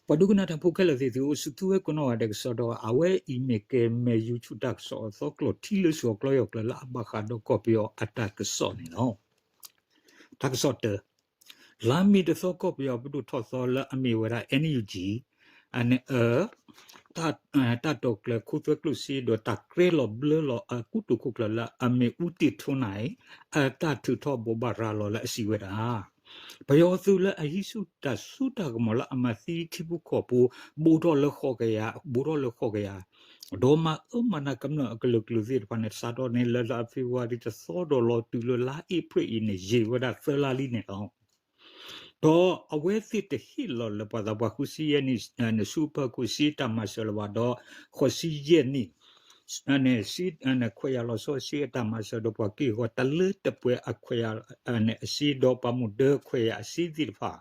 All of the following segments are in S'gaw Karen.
ပှၤဒိကနၣ်တၢ်ဖိခဲလၢာ်သ့ၣ်သုဧၢ, အိၣ်ဆူၣ်သုဝဲကိးနီၢ်ဂၤဒဲးကစီဒီး အဝဲအံၤမ့ၢ်ကဲမဲာ် YouTube တၢ်ကစီၣ်အသီကျိၤထံလၢဆူအကျီယီၢ်ကျၢၤလၢအဘၣ်ဃးဒီးကီၢ်ပယီၤအတၢ်ကစီၣ်န့ၣ်လီၤ. တၢ်ကစီၣ်တၢ, လါမ့ၤတသီကီၢ်ပယီၤပဒိၣ်ထီၣ်သီလၢအမ့ၢ်ဝဲဒၣ် NUG အန့ၣ်အ တၢ်တိာ်ကျဲၤခိသွဲကျိၣ်စ့ ဒီးတၢ်ကြဲလီၤဘျၢလီၤအကူတိာ်ခိၣ်ကျၢၢ်လၢအမ့ၢ် ဦးတင့်ထွန်းနိုင် အတၢ်ထုးထီၣ်ဘိးဘၣ်ရၤလီၤလၢအစံးဝဲဒၣ် ပယီၤသုးလၢအဟံးဆူၣ်တၢ်စိတၢ်ကမီၤလၢအမၤသံထံဖိကီၢ်ဖိ ဘူးထီၣ်လၢဃိးကယၤ, ဘူးထီၣ်လၢဃိးကယၤ, ဒီးမၤအၢမၤနးကမျၢၢ်အကလုာ်ကလုာ်သ့ၣ်တဖၣ်န့ၣ် စးထီၣ်န့ၣ်လၢလါဖ့ၤဘြူၤအါရံၤတသီဒီးလီၤတုၤလၢလါအ့ဖြ့ၣ်အံၤန့ၣ် ယံာ်ဝဲဒၣ်သၢလါလံန့ၣ်လီၤ. ဒီးအဝဲသ့ၣ်တဟ့ၣ်လီၤလၢပှၤသးပှၢ်ဃုဆံယဲၢ်နံၣ် နစုပၢၢ်ခိၣ်စ့တၢ်မၤစၢၤလၢၤဘၣ်ဒီး ဃိးဆံယဲၢ်နံၣ် ခွဲးယာ်လီၤဆီစ့အတၢ်မၤစၢၤဒီးပှၤက့ၢ်ဂီၤတၢ်လၢတပှဲၤအခွဲးယာ် အစ့ဒီးပှၤမူဒါခွဲးယာ်အစ့သ့ၣ်တဖၣ်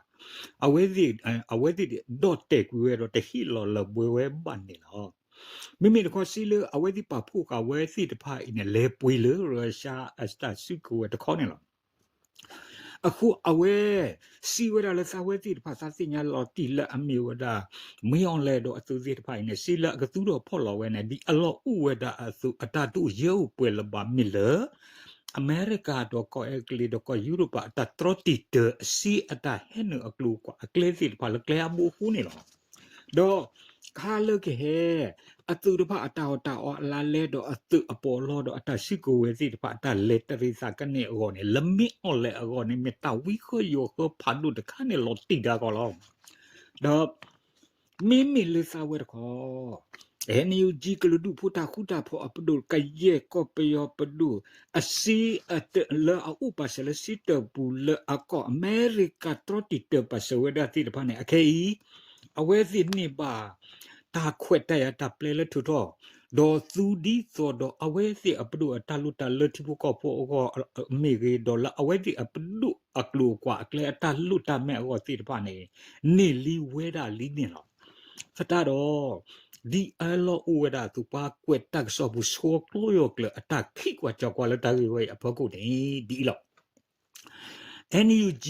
အဝဲသ့ၣ် အဝဲသ့ၣ်ဒီၣ်တဲာ်ကွံာ်ဝဲဒီးတဟ့ၣ်လီၤလၢၤဘှဲဝဲဘၣ်န့ၣ်လီၤ. မ့မ့ၢ်တခီစ့လၢအဝဲသ့ၣ်ပာ်ဖှိၣ်ဃာ်ဝဲသ့ၣ်တဖၣ်အံၤန့ၣ် လဲၤပှ့ၤလၢရၢၡါအတၢ်စုကဝဲၤတခီန့ၣ်လီၤ. အဃိအဝဲ စံးဝဲဒၣ်လၢသးဝဲသ့ၣ်တဖၣ်သးသ့ၣ်ညါလီၤတံၢ်လၢအမ့ၢ်ဝဲဒၣ် မ့ၢ်အီၤလဲၣ်ဒီးအသုးသ့ၣ်တဖၣ်အံၤန့ၣ် စ့လၢအကသူထီၣ်ဖီၣ်လီၤဝဲန့ၣ် ဒ်အလီၢ်အိၣ်ဝဲဒၣ်အသုးအတၢ်ဒိၣ်ယဲအိၣ်ပှဲၤလၢၤဘၣ်မ့ၢ်လၢ အမဲရကၤဒီးကီၢ်အဲကလံးဒီးကီၢ်ယူရပၤအတၢ်တြီတံာ်တၢၤအစ့အတၢ်ဟဲနုာ်အကျိၤအကွာ်အကျဲသ့ၣ်တဖၣ်လၢကျဲအဘိ အဃိန့ၣ်လီၤ. ဒီးခါလၢကဟဲ အသုးတဖၣ်အတၢ်အီၣ်တၢ်အီအလါလဲဒီးအသုးအပီးအလီဒီးအတၢ်စုကဝဲၤသ့ၣ်တဖၣ်အတၢ်လဲၤတရံးသးကန့ၢ်အဂီၢ်န့ၣ် လၢမ့ၢ်အီၤလဲၣ်အဂီၢ်န့ၣ် မ့ၢ်တၢ်ဝံဃၢယိၤဃၢဖးဒိၣ်တခါန့ၣ်လီၤတံၢ်ဒၣ်ကီးလီၤ. ဒီး မ့မ့ၢ်လၢသးဝဲတခီ NUG ကလုာ်ဒူၣ်ဖိတၢ်ဃူတၢ်ဖိးအပဒိၣ် ကယဲၢ်ကီၢ်ပယီၤပဒိၣ် အစ့ လၢအအိၣ်ပာ်စၢၤလၢစ့တၢၢ်ပူၤလၢအကီၢ်အမဲရကၤတြီတံာ်တၢၤပာ်စၢၤဝဲဒၣ်သ့ၣ်တဖၣ်န့ၣ် အခဲအံၤ အဝဲသ့ၣ်န့ၢ်ဘၣ် တၢ်ခွဲးတၢ်ယာ်တၢ်ပျဲလၢထုးထီၣ် ဒီးသူဒ်သိးဒီးအဝဲသ့ၣ်အပဒိၣ်အတၢ်လိၣ်တၢ်လၢထံဖိကီၢ်ဖိအဂီၢ်မ့ၢ်ဂ့ၤ ဒီးလၢအဝဲသ့ၣ်အပဒိၣ်အကျိၤအကွာ်အကျဲအတၢ်လိၣ်တၢ်မဲာ်အဂီၢ်သ့ၣ်တဖၣ်န့ၣ် န့ၢ်လံဝဲဒၣ်လံန့ၣ်လီၤ. သတးဒီး ဒ်အလီၢ်အိၣ်ဝဲဒၣ်အသုးပှၤကွဲးတၢ်ကစီၣ်ပူၤဆိကျိယီၤကျၢၤအတၢ်ခံးကွၢ်ကၠီၤကွၢ်လၢတၢ်ဂ့ၢ်ဝဲအံၤအဖီခိၣ်န့ၣ် ဒ်အံၤလီၤ. NUG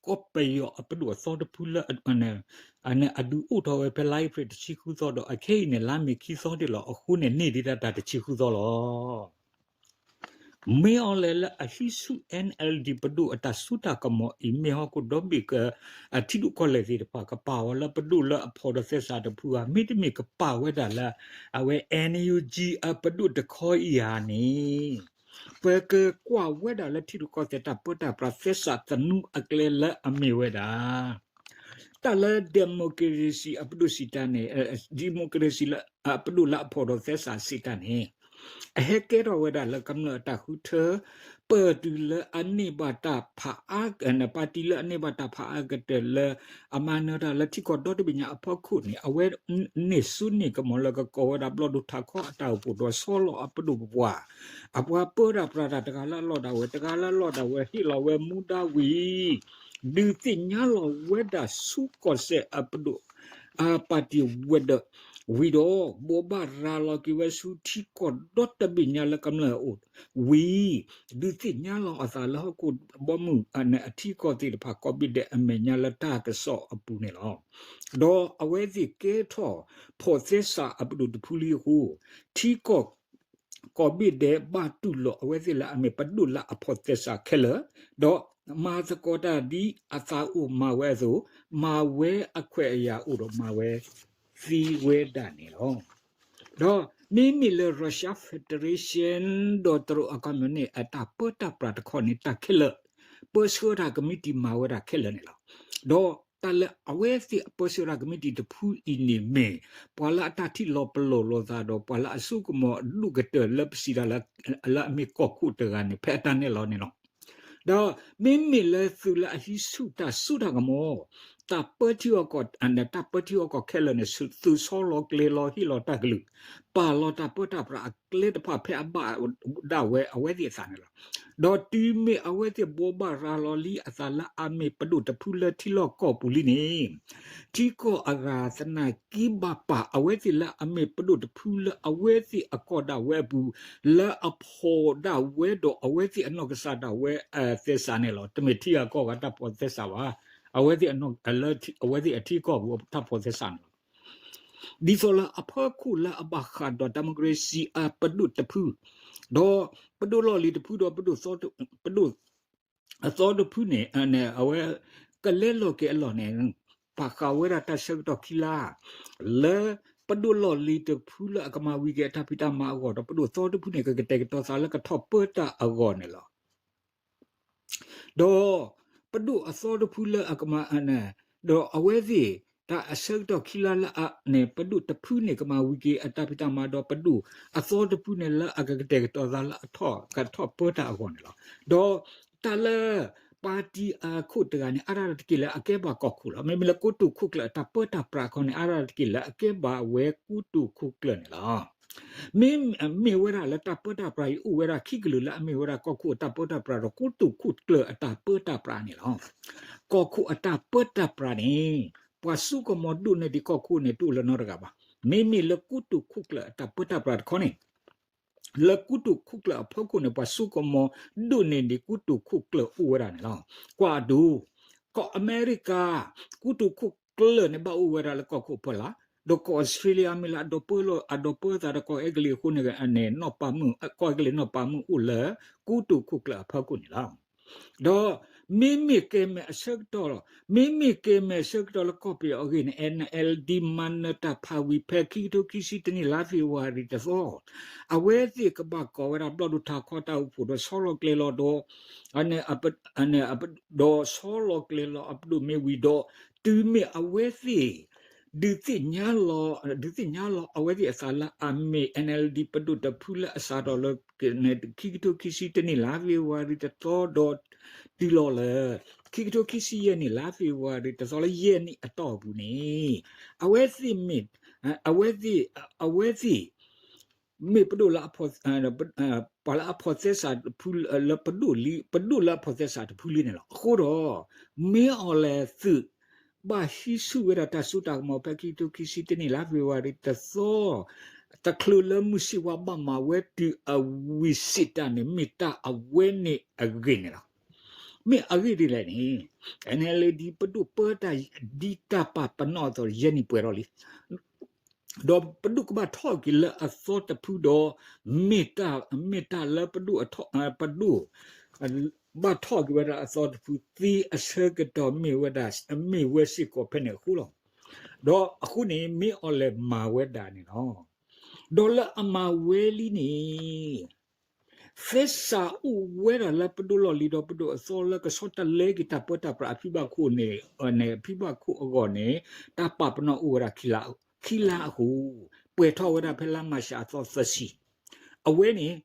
ကီၢ်ပယီၤအပဒိၣ်အသီတဖုလၢ အဒုးအိၣ်ထီၣ်ဝဲဖဲလါအ့ဖြ့ၣ်တဆံဃုသီဒီး အခဲအံၤန့ၣ် လါမ့ၤခံသီဒၣ်လီၤ. အဃိန့ၣ် န့ၢ်ဒံးတၢ်တၢ်တဆံဃုသီလီၤ. မ့ၢ်အီၤလဲၣ်လၢအဟံးဆူၣ် NLD ပဒိၣ်အတၢ်စိတၢ်ကမီၤအံၤ မ့ၢ်ဟီၣ်ခိၣ်ဒီဘ့ၣ်က အထံဒိၣ်ကီၢ်လဲၢ်သ့ၣ်တဖၣ် ကပာ်အီၤလၢပဒိၣ်လၢအဖီၣ်ဒီးသဲစးတဖုဧါ, မ့တမ့ၢ်ကပာ်ဝဲဒၣ်လၢ အဝဲ NUG အပဒိၣ်တခီအံၤဧါန့ၣ် ပကကွၢ်ဝဲဒၣ်လၢထံရူၢ်ကီၢ်သဲးတၢ်ပၢတၢ်ပြးသဲစးသနူအကျဲလၢအမ့ၢ်ဝဲဒၣ် တၢ်လၢ democracy အပဒိၣ်စံးတၢ်န့ၣ် democracy လၢအပဒိၣ်လၢအဖီၣ်ဒီးသဲစးစံးတၢ်န့ၣ် အဟဲကဲထီၣ်ဝဲဒၣ်လၢကမျၢၢ်အတၢ်ဃုထၢ ပၢၢ်တုၤလၢအန့ၢ်ဘၣ်တၢ်ဖးအါ ပၣ်တံၣ်လၢအန့ၢ်ဘၣ်တၢ်ဖးအါကတၢၢ်လၢ အမၤနၢၤတၢ်လၢထံကီၢ်ဒီတဘ့ၣ်ညါအဖီခိၣ်န့ၣ် အဝဲန့ၢ်စိန့ၢ်ကမီၤလၢကကိးဝဲဒၣ် ဘျီၣ်ဒိၣ်ထးခီအတၢ်အိၣ်ဖှိၣ်ဒီးဆီလီၤအပဒိၣ်ပပှၢ် အပှၤပၢတၢ်ပြးတၢ်တဂၤလၢအလီၢ်ဒၣ်ဝဲ တဂၤလၢအလီၢ်ဒၣ်ဝဲ ဟ့ၣ်လီၤဝဲမူဒါဝံၤ ဒုးသ့ၣ်ညါလီၤဝဲဒၣ်ဆူကီၢ်စဲၣ်အပဒိၣ် အပၣ်တံၣ်ဝဲၤဒၢးဝံၤဒီး ဘိးဘၣ်ရၤလီၤက့ၤဝဲဆူထံကီၢ်ဒီတဘ့ၣ်ညါလၢကမျၢၢ်အအိၣ်ဝံၤ ဒုးသ့ၣ်ညါလီၤအသးလၢဟီၣ်ခိၣ်ဘီမုၢ်အထံကီၢ်သ့ၣ်တဖၣ် ကိးဘ့ၣ်ဒဲးအမဲာ်ညါလၢတၢ်ကစီၣ်အပူၤန့ၣ်လီၤ. ဒီးအဝဲသ့ၣ်ကဲထီၣ်ဖီၣ်သဲစးအပဒိၣ်တဖုလံအဃိ ထံကီၢ် ကိးဘ့ၣ်ဒဲးဘၣ်တူၢ်လိာ်အဝဲသ့ၣ်လၢအမ့ၢ်ပဒိၣ်လၢအဖီၣ်သဲစးခဲလၢာ်, ဒီးမၤသကိးတၢ်ဒ်အသးအိၣ်မၤဝဲအသိး, မၤဝဲအခွဲးအယာ်အိၣ်ဒီးမၤဝဲသ့ဝဲဒၣ်န့ၣ်လီၤ. ဒီးမ့မ့ၢ်လၢ Russia Federation ဒီးတရူးအ communist အတၢ်ပၢတၢ်ပြးတခီန့ၣ် တၢ်ခဲလၢာ် ပၢဆှၢတၢ်ကမံးတံာ်မၤဝဲဒၣ်ခဲလၢာ်န့ၣ်လီၤ. ဒီးတၢ်လၢအဝဲသ့ၣ်အပၢဆှၢတၢ်ကမံးတံာ်တဖုအံၤန့ၣ်မ့ၢ် ပှၤလၢအတၢ်ထံၣ်လီၤပလိာ်လိာ်သးဒီး ပှၤလၢအစိကမီၤအဒိၣ်ကတၢၢ်လၢပစံးတၢ်လၢ လၢအမ့ၢ်ကီၢ်ခိၣ်တဂၤန့ၣ် ဖဲအတၢ်နဲၣ်လီၤန့ၣ်လီၤ. ဒီးမ့မ့ၢ်လၢသုးလၢအဟံးဆူၣ်တၢ်စိတၢ်ကမီၤ တၢ်ပၢထံအီၣ်ကီၢ် တၢ်ပၢထံအီၣ်ကီၢ်ခဲလၢာ်န့ၣ် သုးဆီလီၤကျဲၤလီၤဟ့ၣ်လီၤတၢ်ကလုၢ် ပာ်လီၤတၢ်ပၢတၢ်ပြးအကျဲတဖၣ်ဖဲအဘၣ်ဒၣ်ဝဲအဝဲသ့ၣ်အသးန့ၣ်လီၤ. ဒီးတုၤမ့ၢ်အဝဲသ့ၣ်ဘိးဘၣ်ရၤလီၤလံအသးလၢအမ့ၢ်ပဒိၣ်တဖုလၢထံလီၢ်ကီၢ်ပူၤလံန့ၣ် ထံကီၢ်အဂၤသနာ်က့ဘၣ်ပာ်အဝဲသ့ၣ်လၢအမ့ၢ်ပဒိၣ်တဖုလၢအဝဲသ့ၣ်အကီၢ်ဒၣ်ဝဲအပူၤ လၢအဖီၣ်ဒၣ်ဝဲဒီးအဝဲသ့ၣ်အနီၢ်ကစၢ်ဒၣ်ဝဲသဲစးန့ၣ်လီၤ. တမ့ၢ်ထံဂၤကီၢ်ဂၤတၢ်ဖီၣ်သဲစးဘၣ်. အဝဲသ့ၣ်အနီၢ် လၢအဝဲသ့ၣ်အထံကီၢ်ပူၤအတၢ်ဖီၣ်သဲစးန့ၣ်လီၤ. ဒ်သိးလၢအဖီခိၣ်လၢအဘၣ်ဃးဒီး democracy အပဒိၣ်တဖု, ဒီးပဒိၣ်လီၢ်လံၤတဖုဒီးပဒိၣ် ပဒိၣ်အသီတဖုန့ၣ် အဝဲကလဲလိာ်က့ၤအလီၢ်န့ၣ် ပာ်ဃာ်ဝဲဒၣ်တၢ်ဆၢကတီၢ်ခံလါ လၢပဒိၣ်လီၢ်လံၤတဖုလၢအကမၤဝံၤက့ၤအတၢ်ဖံးတၢ်မၤအဂီၢ် ဒီးပဒိၣ်သီတဖုန့ၣ် ကကတဲာ်ကတီၤသးလၢကထီၣ်ပၢတၢ်အဂီၢ်န့ၣ်လီၤ. ဒီးပဒိၣ်အသီတဖုလၢအကမၤ ဒီးအဝဲသ့ၣ် တၢ်အဆၢကတီၢ်ခံလါလၢအန့ၣ် ပဒိၣ်တဖုန့ၣ် ကမၤဝံၤက့ၤအတၢ်ဖံးတၢ်မၤဒီး ပဒိၣ်အသီတဖုန့ၣ် လၢအကကတဲာ်ကတီၤသးလၢအထီၣ် ကထီၣ်ပၢတၢ်အဂီၢ်န့ၣ်လီၤ. ဒီးတၢ်လၢ ပၣ်တံၣ်အခိၣ်တဂၤန့ၣ် အါဒၣ်တက့ၢ်လၢအကဲဘၣ်ကီၢ်ခိၣ်လီၤ. မ့မ့ၢ်လၢကိတိာ်ခိၣ်ကျၢၢ်အတၢ်ပၢတၢ်ပြးခီန့ၣ် အါဒၣ်တက့ၢ်လၢအကဲဘၣ်ဝဲကိတိာ်ခိၣ်ကျၢၢ်န့ၣ်လီၤ. မ့မ့ၢ်ဝဲဒၣ်လၢတၢ်ပၢတၢ်ပြးအံၤ အိၣ်ဝဲဒၣ်ခံကလုာ်လၢအမ့ၢ်ဝဲဒၣ်ကီၢ်ခိၣ်အတၢ်ပၢတၢ်ပြးဒီး ကိတိာ်ခိၣ်ကျၢၢ်အတၢ်ပၢတၢ်ပြးန့ၣ်လီၤ. ကီၢ်ခိၣ်အတၢ်ပၢတၢ်ပြးန့ၣ် ပှၤစိကမီၤဒိၣ်န့ၢ်ဒံးကီၢ်ခိၣ်န့ၣ် တအိၣ်လၢၤနီတဂၤဘၣ်. မ့မ့ၢ်လၢကိတိာ်ခိၣ်ကျၢၢ်အတၢ်ပၢတၢ်ပြးတခီန့ၣ် လၢကိတိာ်ခိၣ်ကျၢၢ်အဖီခိၣ်န့ၣ် ပှၤစိကမီၤဒိၣ်န့ၢ်ဒံးကိတိာ်ခိၣ်ကျၢၢ်အိၣ်ဝဲဒၣ်န့ၣ်လီၤ. ကွၢ်အဒိ ကီၢ်အမဲရကၤ ကိတိာ်ခိၣ်ကျၢၢ်န့ၣ် ဘၣ်အိၣ်ဝဲဒၣ်လၢကီၢ်ခိၣ်အဖီလာ်, ဒီးကီၢ်အီစထြ့လယါမ့ၢ်လၢအဒိးပၢလီၤ အဒိးပၢသးဒီးကီၢ်အဲကလံးအဃိန့ၣ် နီၢ်ပၤမုၣ် ကီၢ်အဲကလံးနီၢ်ပၤမုၣ်အိၣ်လၢ ကိတိာ်ခိၣ်ကျၢၢ်အဖီခိၣ်န့ၣ်လီၤ. ဒီးမ့မ့ၢ်ကဲမဲာ်အဆၢကတီၢ်လီၤ, မ့မ့ၢ်ကဲမဲာ်အဆၢကတီၢ်လၢကီၢ်ပယီၤအဂ့ၢ်န့ၣ် NLD မၤနၢၤတၢ်ဖးဝံၤဖဲခံကထိခံဆံတနံၣ် လါဖ့ၤဘြူၤအါရံၤတသီ အဝဲသ့ၣ်ကဘၣ်ကိးဝဲဒၣ်ဘျီၣ်ဒိၣ်ထးခီတၢ်အိၣ်ဖှိၣ်ဒီးဆီလီၤကျဲၤလီၤဒီး ဒီးဆီလီၤကျဲၤလီၤအပဒိၣ်မ့ၢ်ဝံၤဒီး တုၤမ့ၢ်အဝဲသ့ၣ် ဒုးသ့ၣ်ညါလီၤ ဒုးသ့ၣ်ညါလီၤအဝဲသ့ၣ်အသးလၢအမ့ၢ် NLD ပဒိၣ်တဖုလၢအစးထီၣ်လၢ ခံကထိခံဆံတနံၣ် လါဖ့ၤဘြူၤအါရံၤတသီဒီး တုၤလီၤလၢ ခံကထိခံဆံယဲၢ်နံၣ် လါဖ့ၤဘြူၤအါရံၤတသီလၢယဲၢ်နံၣ်အတီၢ်အပူၤန့ၣ် အဝဲသ့ၣ်မ့ၢ် အဝဲသ့ၣ် အဝဲသ့ၣ် မ့ၢ်ပဒိၣ်လၢ ပှၤလၢအဖီၣ်သဲစးတဖုလၢပဒိၣ်လံ ပဒိၣ်လၢအဖီၣ်သဲစးတဖုလံန့ၣ်လီၤ. အဃိဒီး မ့ၢ်အီၤလဲၤသုး ဘၣ်ဟံးဆူၣ်ဝဲဒၣ်တၢ်စိတၢ်ကမီၤဖဲခံကထိခံဆံတနံၣ် လါဖ့ၤဘြူၤအါရံၤတသီ တချုးလၢမုၢ်ဆ့ၣ်ဝါဘၣ်မၤဝဲတုၤအဝံၤစံးတၢ်န့ၣ် မ့ၢ်တၢ်အဝဲန့ၣ်အဂ့ၢ်န့ၣ်လီၤ. မ့ၢ်အဂ့ၢ်ဒ်လဲၣ်န့ၣ် NLD ပဒိၣ်ပၢတၢ်ဒ်တၢ်ပာ်ပနီၣ်အသိး ယဲၢ်နံၣ်ပှဲၤထီၣ်လံ ဒီးပဒိၣ်ကဘၣ်ထီၣ်က့ၤလၢအသီတဖုဒီး မ့ၢ်တၢ် မ့ၢ်တၢ်လၢပဒိၣ် ပဒိၣ် ဘၣ်ထီၣ်က့ၤဝဲဒၣ်အသီတဖုသ့အဆၢကတီၢ်မ့ၢ်ဝဲဒၣ် မ့ၢ်ဝဲစ့ၢ်ကီးဖဲန့ၣ်အဃိလီၤ. ဒီးအဃိန့ၣ် မ့ၢ်အီၤလဲၤမၤဝဲဒၣ်န့ၣ်လီၤ. ဒီးလၢအမၤဝဲလံန့ၣ် သဲစးအိၣ်ဝဲဒၣ်လၢပဒိၣ်လီၢ်လံၤဒီးပဒိၣ်အသီလၢကဆီတလဲက့ၤတၢ်ပၢတၢ်ပြးအဖံဘၣ်ခိၣ်န့ၣ် ဖံဘၣ်ခိၣ်အဂီၢ်န့ၣ် တၢ်ပာ်ပနီၣ်အိၣ်ဝဲဒၣ်ခံလါအဃိ ပှဲၤထီၣ်ဝဲဒၣ်ဖဲလါမၢ်ၡးအသီသၢဆံ အဝဲန့ၣ်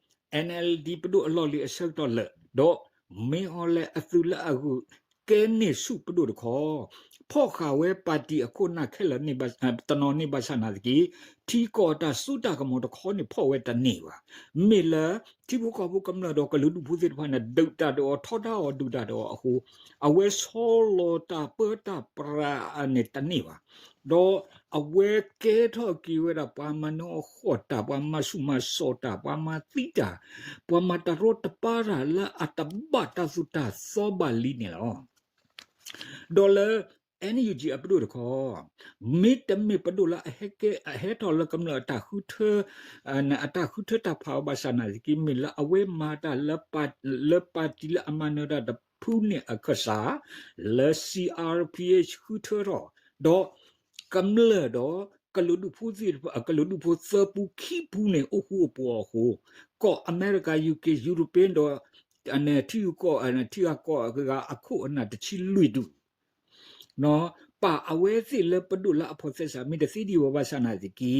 NLD ပဒိၣ်အလီၢ်လံၤအဆၢကတီၢ်လၢာ် ဒီးမ့ၢ်အီၤလဲၤအသုးလၢအဂုာ်ကဲန့ၢ်ဆူၣ်ပဒိၣ်တခီ ဖီၣ်ဃာ်ဝဲပၣ်တံၣ်အခိၣ်အနၢ်ခဲလၢာ်တနီၤန့ၣ်ဘၣ်ဆၣ်နာ်သက့ ထံကီၢ်အတၢ်စိတၢ်ကမီၤတခီန့ၣ်ဖီၣ်ဝဲတန့ၢ်ဘၣ်. မ့ၢ်လၢ ထံဖိကီၢ်ဖိကမျၢၢ်ဒီးကလုာ်ဒူၣ်ဖိသ့ၣ်တဖၣ်န့ၣ် ဒုးတၢ်ဒီးအီၤ ထီဒါအီၤဒုးတၢ်ဒီးအီၤအဃိ အဝဲဆီလီၤတၢ်ပၢတၢ်ပြးန့ၣ်တန့ၢ်ဘၣ်. ဒီးအဝဲကဲထီၣ်က့ၤဝဲဒၣ်ပှၤမၤနၢၤအဃီၣ်တၢ် ပှၤမၤဆူၣ်မၤစိးတၢ် ပှၤမၤသံတၢ် ပှၤမၤတရီတပါတၢ်လၢအတဘၣ်တၢ်သိၣ်တၢ်သီဘၣ်လံန့ၣ်လီၤ. ဒီးလၢ NUG အပဒိၣ်တခီ မ့တမ့ၢ်ပဒိၣ်လၢအဟဲကဲ အဟဲထီၣ်လၢကမျၢၢ်အတၢ်ဃုထၢ အတၢ်ဃုထၢတၢ်ဖးအီၤဘၣ်ဆၣ်နာ်သက့ မ့ၢ်လၢအဝဲမၤတၢ်လၢ လၢပၣ်တံၣ်လၢအမၤနၢၤတၢ်တဖုန့ၣ်အခၢၣ်စး လၢ C R P H ဃုထၢထီၣ် ဒီးကမျၢၢ်ဒီး ကလုာ်ဒူၣ်ဖိသ့ၣ်တဖၣ် ကလုာ်ဒူၣ်ဖိသၢပူခံပူန့ၣ် အိၣ်ဃူအိၣ်ဖိးအဃိ ကီၢ်အမဲရကၤ ယူၣ်က့ ယူရပ့ဒီး ထံဂုၤကီၢ် ထံဂၤကီၢ်ဂၤအခိၣ်အနၢ်တဆံလွံၢ်ဒူၣ် ပာ်အဝဲသ့ၣ်လၢပဒိၣ်လၢအဖီၣ်သဲစး မ့ၢ်တသ့ဒံးဘၣ်ဆၣ်နာ်သက့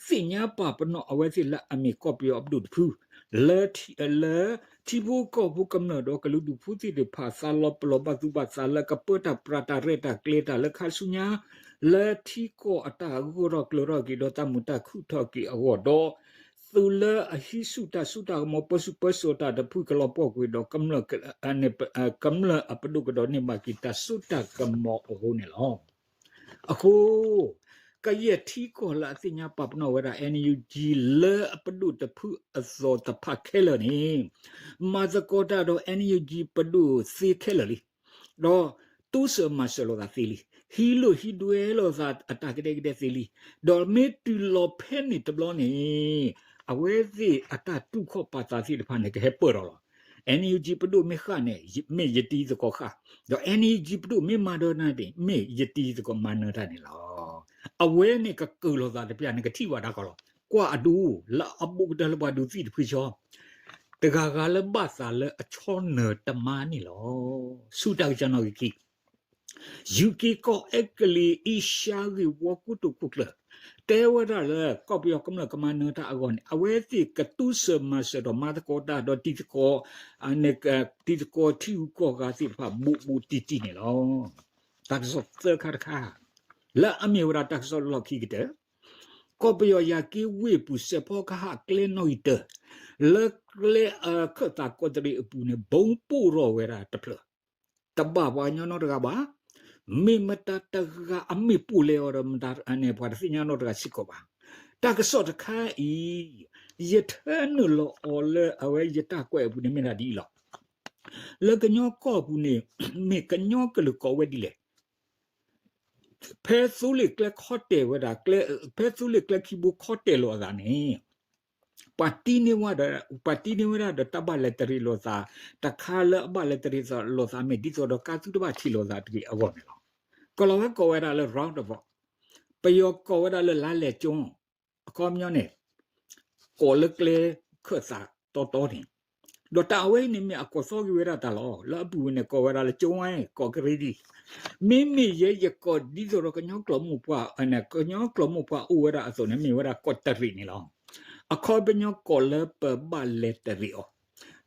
သ့ၣ်ညါပာ်ပနီၣ်အဝဲသ့ၣ်လၢအမ့ၢ်ကီၢ်ပယီၤအပဒိၣ်တဖု လၢ လၢထံဖိကီၢ်ဖိကမျၢၢ်ဒီးကလုာ်ဒူၣ်ဖိသ့ၣ်တဖၣ် သးလီၤပလိာ်ဘၣ်သူၣ်ဘၣ်သးလၢကပၢတၢ်ပြးတၢ်ရဲၣ်တၢ်ကျဲၤတၢ်လၢခါဆူညါ လၢထံကီၢ်အတၢ်ဂီၢ်ထီၣ်ကျၢၤထီၣ်က့ၤဒီးတၢ်မုာ်တၢ်ခုၣ်ထီၣ်က့ၤအဂီၢ်ဒီး သုးလၢအဟံးဆူၣ်တၢ်စိတၢ်ကမီၤပၢဆူၣ်ပၢစိးတၢ်တဖုကလီၤပှီၢ်ကွံာ်ဒီး ကမျၢၢ်အပဒိၣ်ကဒီးန့ၢ်ဘၣ်က့ၤတၢ်စိတၢ်ကမီၤအဃိန့ၣ်လီၤ. အဃိ ကယဲၢ်ထံကီၢ်လၢအသ့ၣ်ညါပာ်ပနီၣ်ဝဲဒၣ် NUG လၢအပဒိၣ်တဖုအသိးတဖၣ်ခဲလၢာ်န့ၣ် မၤသကိးတၢ်ဒီး NUG ပဒိၣ်သ့ခဲလၢာ်လံ. ဒီး သူစၢၤမၤစၢၤလိာ်သးသ့လံ, ဟံးလိာ်ဟံးဒွဲလိာ်သးအတၢ်ကဒဲကဒဲသ့လံ, ဒီးမ့ၢ်တုၤလီၤဖဲန့ၣ်တဘျီန့ၣ် အဝဲသ့ၣ်အတၢ်တူၢ်ခီၣ်ပာ်သးသ့ၣ်တဖၣ်န့ၣ် ကဟဲပၢၢ်ထီၣ်လီၤ. NUG ပဒိၣ်မ့ၢ်ဃၣ်န့ၣ် မ့ၢ်ယတံၤသကိးဃၣ်, ဒီး NUG ပဒိၣ်မ့ၢ်မၤဒီးနၤန့ၣ် မ့ၢ်ယတံၤသကိးမၤနၢၤတၢ်န့ၣ်လီၤ. အဝဲန့ၣ်ကကုၢ်လိာ်သးတပျၢ်န့ၣ် ကထံၣ်ဘၣ်တၢ်ကီလီၤ. ကွၢ်အဒိ လၢအဘူးကတၢၢ်လၢပှၤဒုးသံၣ်တဖုဆီ တဂၤဂၤလၢဘၣ်သးလၢအဆီနၢၤတမါန့ၣ်လီၤ. ဆူတၢ်ကစီၣ်နီၣ်ဂံၢ်ခံ ယူၤက့ၤကီၢ်အဲကလံးအ့ရှါဂ့ၢ်ဝီကိတိာ်ခိၣ်ကျၢၢ် တဲဝဲဒၣ်လၢ ကီၢ်ပယီၤကမျၢၢ်ကမၤနၢၤတၢ်အဂီၢ်န့ၣ် အဝဲသ့ၣ်ကသူစၢၤမၤစၢၤဒီးမၤသကိးတၢ်ဒီးတံၤသကိး တံၤသကိးထံဂုၤကီၢ်ဂၤသ့ၣ်တဖၣ်ဘူးဘူးတံၢ်တံၢ်န့ၣ်လီၤ. တၢ်ကစီၣ်သၢခါတခါ လၢအမ့ၢ်ဝဲဒၣ်တၢ်ကစီၣ်လီၢ်ခံကတၢၢ် ကီၢ်ပယီၤယၤက့ဝ့ၢ်ပူၤ စဲးဖီကဟၣ်ကျဲနီၣ်ဂံၢ်တၢ လၢကျဲအခၢၣ်သးကီးတရံးအပူၤန့ၣ် ဘီပိၢ်ထီၣ်ဝဲဒၣ်တဖျၢၣ်, တဘၣ်ပှၤကညီနီတဂၤဘၣ်, မ့ၢ်မတၤတဂၤအမ့ၢ်ပိၢ်လဲၤအီၤဒီးမတၤန့ၣ် ပှၤတသ့ၣ်ညါနီတဂၤစ့ၢ်ကီးဘၣ်. တၢ်ကစီၣ်တခါအံၤ ယထၢနုာ်လီၤအီၤလၢအဝဲယတၢ်ကွဲးအပူၤန့ၣ်မ့ၢ်ဒၣ်ဒ်အံၤလီၤ. လၢကညီကီၢ်ပူၤန့ၣ် မ့ၢ်ကညီကလုာ်ကိးဝဲဒ်လဲၣ် ဖဲသိလ့ၣ်ကျဲခီတဲာ်ဝဲဒၣ်, ဖဲသိလ့ၣ်ကျဲခံဘိခီတဲာ်လိာ်အသးန့ၣ် ပှၤတံန့ၢ်ဝဲဒီး, ပှၤတံန့ၢ်ဝဲဒၣ်ဒီးတၢ်ဘၣ်လဲၤတရံးလိာ်သး, တခါလၢအဘၣ်လဲၤတရံးလိာ်သးမ့ၢ် ဒ်သိးဒီးကါသုတဘၣ်ထံၣ်လိာ်သးတဂ့ၤအဂီၢ်န့ၣ်လီၤ. ကီၢ်လီၤဝဲကိးဝဲဒၣ်လၢ roundabout, ပယီၤကိးဝဲဒၣ်လၢ လါလဲၤကၠိ, အခီပညီန့ၣ် ကိးလၢကျဲခၢၣ်သးတီတီန့ၣ်, ဒီးတၢ်အဝဲအံၤန့ၣ်မ့ၢ်အကိးသီက့ၤဝဲဒၣ်တၢ်လီၤ. လၢအပူၤဝဲန့ၣ် ကိးဝဲဒၣ်လၢကၠိဝါ ကိးကရ့ဒံၣ်, မ့မ့ၢ်ယဲယကိးဒ်သိးဒီးကညီကျိာ်မိၢ်ပှၢ်, ကညီကျိာ်မိၢ်ပှၢ်အိၣ်ဝဲဒၣ်အသိးန့ၣ် မ့ၢ်ဝဲဒၣ်ကီးတရံးန့ၣ်လီၤ. အခီပညီကိးလၢပဘၣ်လဲၤတရံးအီၤ,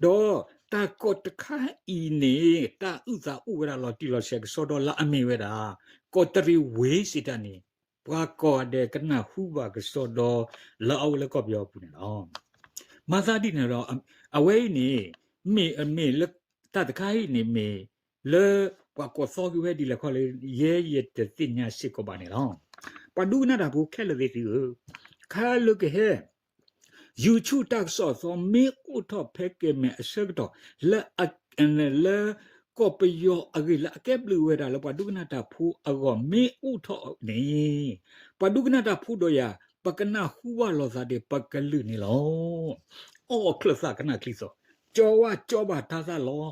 ဒီးတၢ်ကိးတခါအံၤန့ၣ် တၢ်အုၣ်သးအိၣ်ဝဲဒၣ်လီၤတံၢ်လီၤဆဲးကစီဒီလၢအမ့ၢ်ဝဲဒၣ် ကီးတရံးဝ့ၢ်စံးတၢ်န့ၣ် ပှၤကိးဂၤဒဲးကနၢ်ဟူဘၣ်ကစီဒီလၢအအိၣ်လၢကီၢ်ပယီၤအပူၤန့ၣ်လီၤ. မၤသးဒ်န့ၣ်ဒီး အဝဲအံၤန့ၣ် မ့ၢ်, မ့ၢ်လၢတၢ်တခါအံၤန့ၣ်မ့ၢ်လၢပှၤကိးသီက့ၤဝဲဒ်လဲၣ်ခီလဲၣ် ယဲယတသ့ၣ်ညါစ့ၢ်ကီးဘၣ်န့ၣ်လီၤ. ပှၤဒိကနၣ်တၢ်ဖိခဲလၢာ်သ့ၣ်သုဧၢ, ခါလၢကဟဲ YouTube တၢ်ကစီၣ်အသီမ့ၢ်အိၣ်ထီၣ်ဖဲကဲၤမဲာ်အဆၢကတီၢ် လၢ လၢကီၢ်ပယီၤအဂ့ၢ်လၢအကဲဘျုးဝဲဒၣ်လၢပှၤဒိကနၣ်တၢ်ဖိအဂီၢ်မ့ၢ်အိၣ်ထီၣ်န့ၣ်, ပှၤဒိကနၣ်တၢ်ဖိဒီးယၤ ပကနၢ်ဟူဘၣ်လိာ်သးဒီးပကလုၢ်န့ၣ်လီၤ. အီၣ်ချၢၣ်သၣ်ကနၣ်ချံသီ, ကၠီဝါကၠီဘၣ်တၢ်သၣ်လီၤ.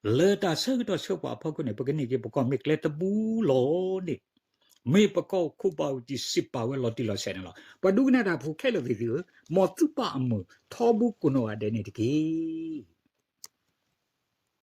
လၢတၢ်ဆၢကတီၢ်ဆၢပှၤအဖီခိၣ်န့ၣ် ပကန့ၢ်က့ၤပကီၢ်မ့ၢ်ကျဲတဘူးလီၤန့ၣ်, မ့ၢ်ပကီၢ်ခိၣ်ဘၣ်အူကံစံးပာ်ဝဲလီၤတံၢ်လီၤဆဲးန့ၣ်လီၤ. ပှၤဒိကနၣ်တၢ်ဖိခဲလၢာ်သ့ၣ်သုဧၢ, မ်သုပာ်အမုာ်ထီဘိကိးနီၢ်ဂၤဒဲးန့ၣ်တက့ၢ်.